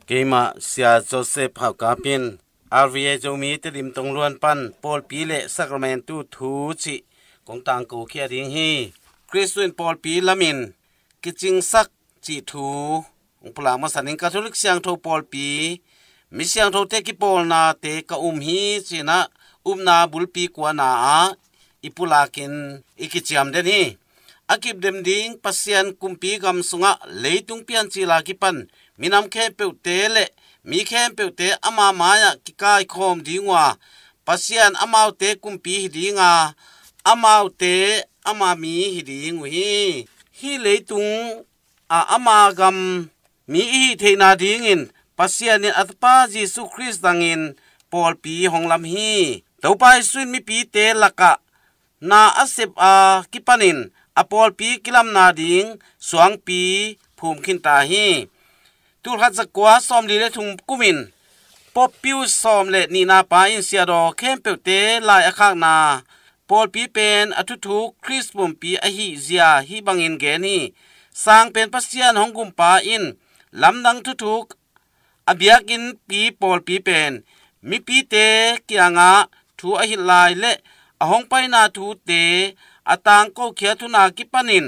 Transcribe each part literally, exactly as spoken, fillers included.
Keimah Sia Joseph Hau Kap in R V A Zomi Tedim Tongluan pan pawlpi le sakramentu thu cih kong tangko khia ding hi. Kristu in pawlpi lamin kicingsak cih thu hong pulak masa ning. Catholic siangtho pawlpi, mi siangthote kipawlnate ka um hi ci-in ah upna bulpi kuana ah i pulakin i kiciam den hi. A kipdem ding Pasian kumpi gam sungah leitung piancil a kipan minam khempeuhte le mi khempeuhte ama mai-ah kikaikhawm ding uh a, Pasian amaute kumpi hi ding a, amaute ama mi hi ding uh hi. Hih leitung a ama gam mi i hih theihna dingin Pasian in a Tapa Jesu Khrist zangin pawlpi hong lam hi. Topa Jesu in mipite lakah na a sep a kipanin a pawlpi kilamna ding suangpi phum khinta hi. Tulkhat zakua sawmli le thum kumin Pope Pius sawm le nihna pa in siadaw khempeuhte lai a khakna pawlpi pen a thuthuk Khrist pumpi ahi zia hih bangin gen hi. Sang pen Pasian hong gumpa in lamdang thuthuk a biakinnpi pawlpi pen mipite kiangah thu a hilh lai le a hong paina thute a tangko khiat hun a kipanin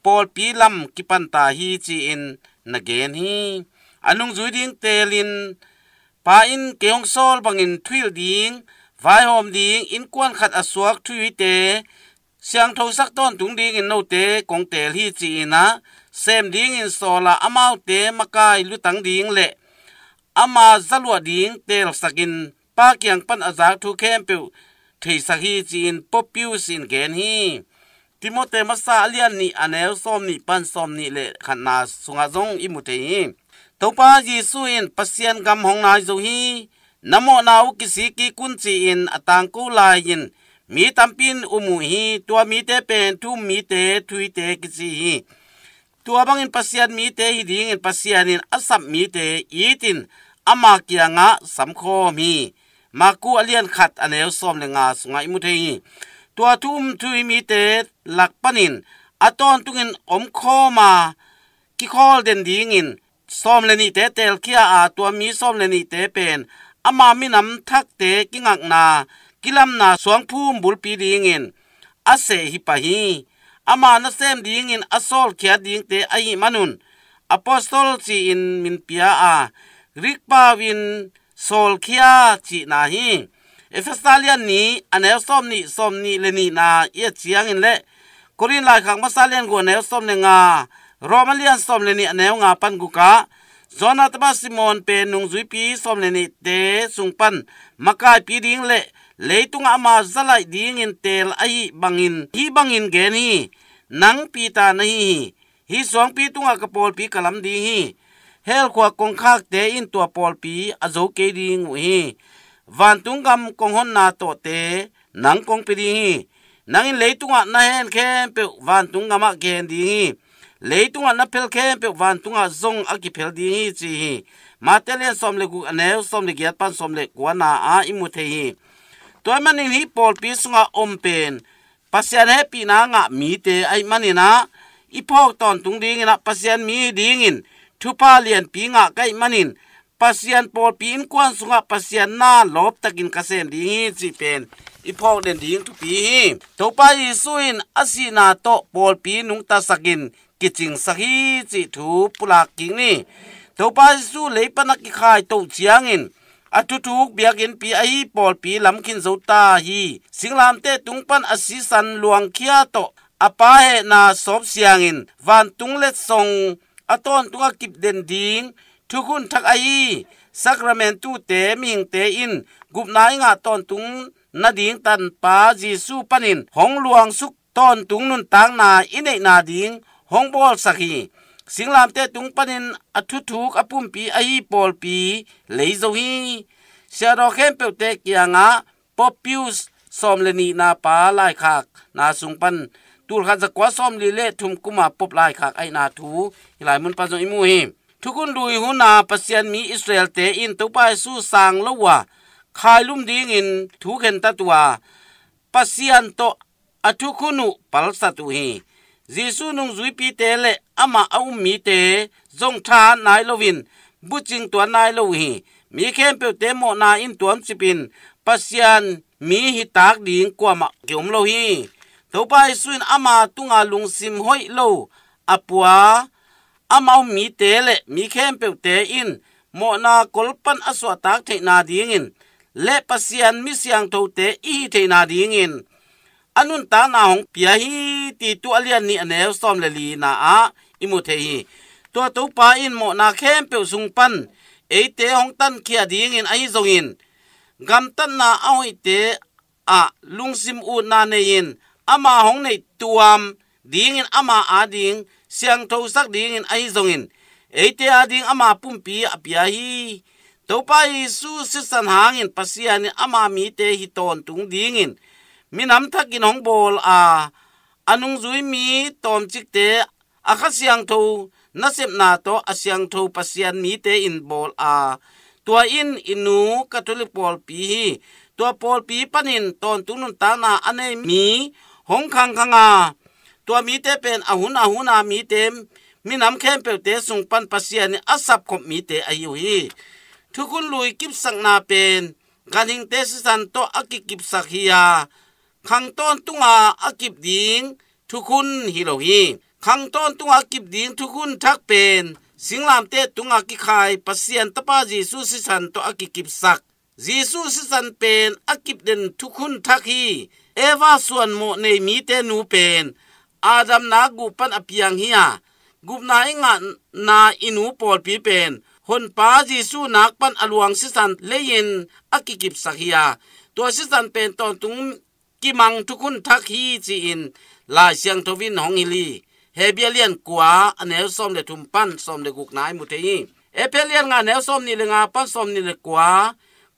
pawlpi lam kipanta hi ci-in na gen hi. A nungzui ding teelin pa in kei hong sawl bangin thuhilh ding, vaihawm ding, innkuan khat a suak thuhilhte siangthosak tawntung dingin note kong teel hi ci-in ah sem dingin sawl a, amaute makai lutang ding le ama zaluah ding teelsakin pa kiang pan a zak thu khempeuh theisak hi ci-in Pope Pius in gen hi. Timote masa a lian nih a neu sawm nih pan sawm nih le khatna sungah zong i mu thei hi. Topa Jesu in Pasian gam hong nai zo hi. Na mawhna uh kisik kik un ci-in a tangko lai-in mi tampi in um uh hi. Tua mite pen thu um mite, thuhilhte kici hi. Tua bangin Pasian mite hi dingin Pasian in a sap mite itin ama kiangah samkhawm hi. Maku a lian khat a neu sawm le nga sungah i mu thei hi. Tua thu um thuhilh mite lak panin a tawntungin omkhawm a kikhawl den dingin sawm le nihte teelkhia a, tua mi sawm le nihte pen ama minam thakte kingakna kilamna suangphum bulpi dingin a seh hi pah hi. Ama nasem dingin a sawlkhiat dingte ahih manun apostol ci-in min pia a, Greek pau in sawlkhia cihna hi. Efesa lian nih a neu sawm nih, sawm nih le nihna i et ciangin le Korin laikhak masa lian guk a neu sawm le nga, Roma lian sawm le nih a neu nga pan guk ah Jonah tapa Simon pen nungzuipi sawm le nihte sung pan makaipi ding le leitungah ama zalaih dingin teel ahih bangin, hih bangin gen hi. Nang Peter na hi hi. Hih suangpi tungah ka pawlpi ka lam ding hi. Hell khua kongkhakte in tua pawlpi a zo kei ding uh hi. Vantung gam kong honna tawhte nang kong pia ding hi. Nang in leitungah na hen khempeuh vantung gamah kihen ding hi. Leitungah na phel khempeuh vantungah zong a kiphel ding hi ci hi. Mate lian sawm le guk a neu sawm le giat pan sawm le kuana ah i mu thei hi. Tua ahih manin hih pawlpi sungah om pen Pasian hehpihna ngah mite ahih manin ah i phawk tawntung dingin ah Pasian mi hi dingin thupha lianpi ngah ka hih manin Pasian pawlpi innkuan sungah Pasian na lawptakin ka sem ding hi cih pen i phawk den ding thupi hi. Topa Jesu in a sihna tawh pawlpi nungtasakin kicingsak hi cih thu pulak kik ni. Topa Jesu lei pan a kikhai toh ciangin a thuthuk biakinnpi ahi pawlpi lamkhin zo ta hi. Singlamteh tung pan a sisan luangkhia tawh a Pa hehna sawp siangin vantung letsong a tawntung a kipden ding thukhun thak ahi sakramentute mihingte in gupna i ngah tawntung nading Tanpa Jesu panin hong luangsuk tawntung nuntakna i neihna ding hong bawlsak hi. Singlamteh tung panin a thuthuk a pumpi ahi pawlpi lei zo hi. Siadaw khempeuhte kiangah Pope Pius sawm le nihna pa laikhakna sung pan tulkhat zakua sawmli le thum kuma Pope laikhak ahihna thu hih lai mun pan zong i mu hi. Thukhun lui huna Pasian mi Israelte in Topa Jesu sang lo uh a khailum dingin thu khentat uh a Pasian tawh a thukhun uh palsat uh hi. Jesu nungzuipite le amah a um mite zong tha nai loin bucing tuan nai lo uh hi. Mi khempeuhte mawhna in tuamcipin Pasian mi hi tak ding kuamah kiom lo hi. Topa Jesu in ama tunga lungsim hoih lo a pua amau mite le mi khempeuhte in mawhna kolpan a suahtak theihna dingin le Pasian mi siangthote i hi theihna dingin a nuntakna hong pia hi, ti tu a lian nih a neu sawm le lina ah i mu thei hi. Tua Topa in mawhna khempeuh sung pan eite hong tankhia dingin ahi zongin, gamtatna a hoihte ah lungsim utna nei-in ama hong neih tuam dingin ama ading siangthosak dingin ahi zongin, eite ading ama pumpi a pia hi. Topa Jesu sisan hangin Pasian in ama mite hi tawntung dingin minam thakin hong bawl a, a nungzui mi tawmcikte a Kha Siangtho nasepna tawh a siangtho Pasian mite in bawl a, tua in i nu Catholic pawlpi hi. Tua pawlpi panin tawntung nuntakna a nei mi hong khangkhang a, tua mite pen a hun a hun a mite, minam khempeuhte sung pan Pasian in a sapkhop mite ahi uh hi. Thukhun lui kipsakna pen ganhingte sisan tawh a kikipsak hi a, khang tawntunga a kip ding thukhun hi lo hi. Khang tawntunga a kip ding thukhun thak pen singlamteh tunga kikhai Pasian Tapa Jesu sisan tawh a kikipsak. Jesu sisan pen a kipden thukhun thak hi. Eva suan mawh nei mite nu pen Adam nak guh pan a piang hi a, gupna i ngahna i nu pawlpi pen Honpa Jesu nak pan a luang sisan lei-in a kikipsak hi a, tua sisan pen tawntung kimang thukhun thak hi, ci-in Lai Siangtho in hong hilh hi. Hebru lian kua a neu sawm le thum pan sawm le gukna i mu thei hi. Efesa lian nga a neu sawm nih le nga pan sawm nih le kua,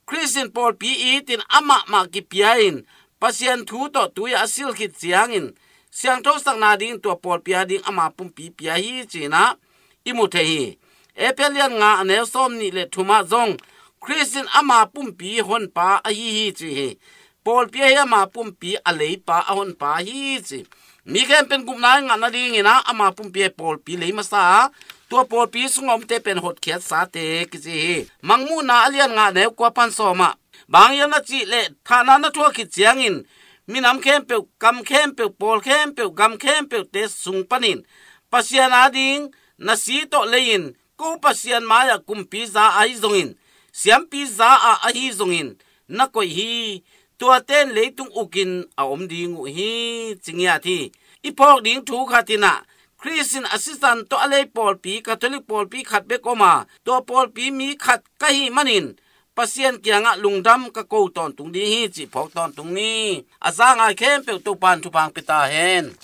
Khrist in pawlpi it in amah mah kipia in Pasian thu tawh tui-ah a silh khit ciangin siangtho sakna ding tua pawlpi ading ama pumpi pia hi, ci-in ah i mu thei hi. Efesa lian nga a neu sawm nih le thum ah zong Khrist in ama pumpi Honpa ahi hi, ci hi. Pawlpi ahi ama pumpi a leipa a Honpa hi, ci. Mi khempeuh in gupna i ngah nadingin ah ama pumpi ahi pawlpi lei masa a, tua pawlpi sungah omte pen hotkhiatsate kici hi. Mangmuhna a lian nga a neu kua pan sawm ah, bang hiam na cih leh thahna na thuak khit ciangin minam khempeuh, kam khempeuh, pawl khempeuh, gam khempeuhte sung panin Pasian ading na si tawh lei-in ko Pasian mai-ah kumpi za ahi zongin, siampi za ah ahi zongin na koih hi. Tuate in leitung ukin a om ding uh hi, ci ngiat hi. I phawk ding thu khat in ah, Khrist in a sisan tawh a lei pawlpi, Catholic pawlpi khat bek om a, tua pawlpi mi khat ka hih manin Pasian kiangah lungdam ka ko tawntung ding hi, cih phawk tawntung ni. A za ngai khempeuh Topa in thupha hong pia ta hen.